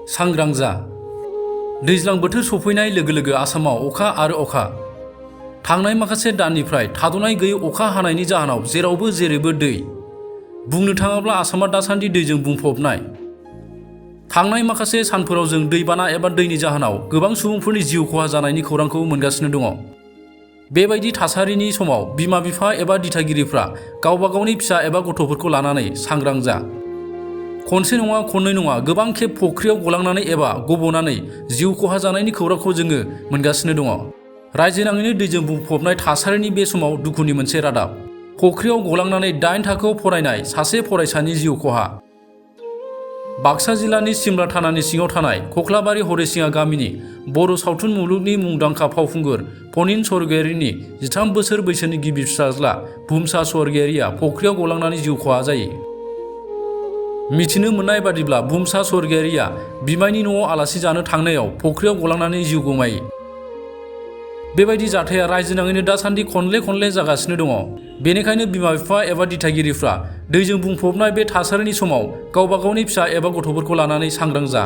सांग्रां जा। दैज्लां बोथोर सफैनाय लोगो लोगो आसामाव अखा आरो अखा। थांनाय माखासे दाननिफ्राय थाद'नाय गैयै अखा हानायनि जाहोनाव जेरावबो जेरैबो दै। बुंनो थाङोब्ला आसामा दासान्दि दैजों बुंफबनाय। थांनाय माखासे सानफोराव जों दैबाना एबा दैनि जाहोनाव गोबां सुबुंफोरनि जिउ खहा जानायनि खौरांखौ मोनगासिनो दङ। बेबायदि थासारिनि समाव बिमा बिफा एबा दिथागिरिफ्रा गावबा गावनि फिसा एबा गथ'फोरखौ लानानै सांग्रां जा। खनसे नङा खननै नङा गोबां खेब फुख्रियाव गलांनानै एबा गब'नानै जिउ खहा जानायनि खौरांखौ जोङो मोनगासिनो दङ। रायजो नाङैनो दैजों बुंफबनाय थासारिनि बे समाव दुखुनि मोनसे रादाब। फुख्रियाव गलांनानै 8 थाखोआव फरायनाय सासे फरायसानि जिउ खहा। बाक्सा जिल्लानि सिमला थानानि सिङाव थानाय खख्लाबारि हरिसिङा गामिनि बर' सावथुन मुलुगनि मुंदांखा फावखुंगुर फनिन स्वर्गियारिनि 13 बोसोर बैसोनि गिबि फिसाज्ला भुमसा स्वर्गियारिया फुख्रियाव गलांनानै जिउ खहा जायो। मिथिनो मोननाय बादिब्ला भुमसा स्वर्गियारिया बिमायनि न'आव आलासि जानो थांनायाव फुख्रियाव गलांनानै जिउ गोमायो। बेबायदि जाथाया रायजो नाङैनो दासान्दि खनले जागासिनो दङ। बेनिखायनो बिमा बिफा एबा दिथागिरिफ्रा दैजों बुंफबनाय बे थासारिनि समाव गावबा गावनि फिसा एबा गथ'फोरखौ लानानै सांग्रां जा।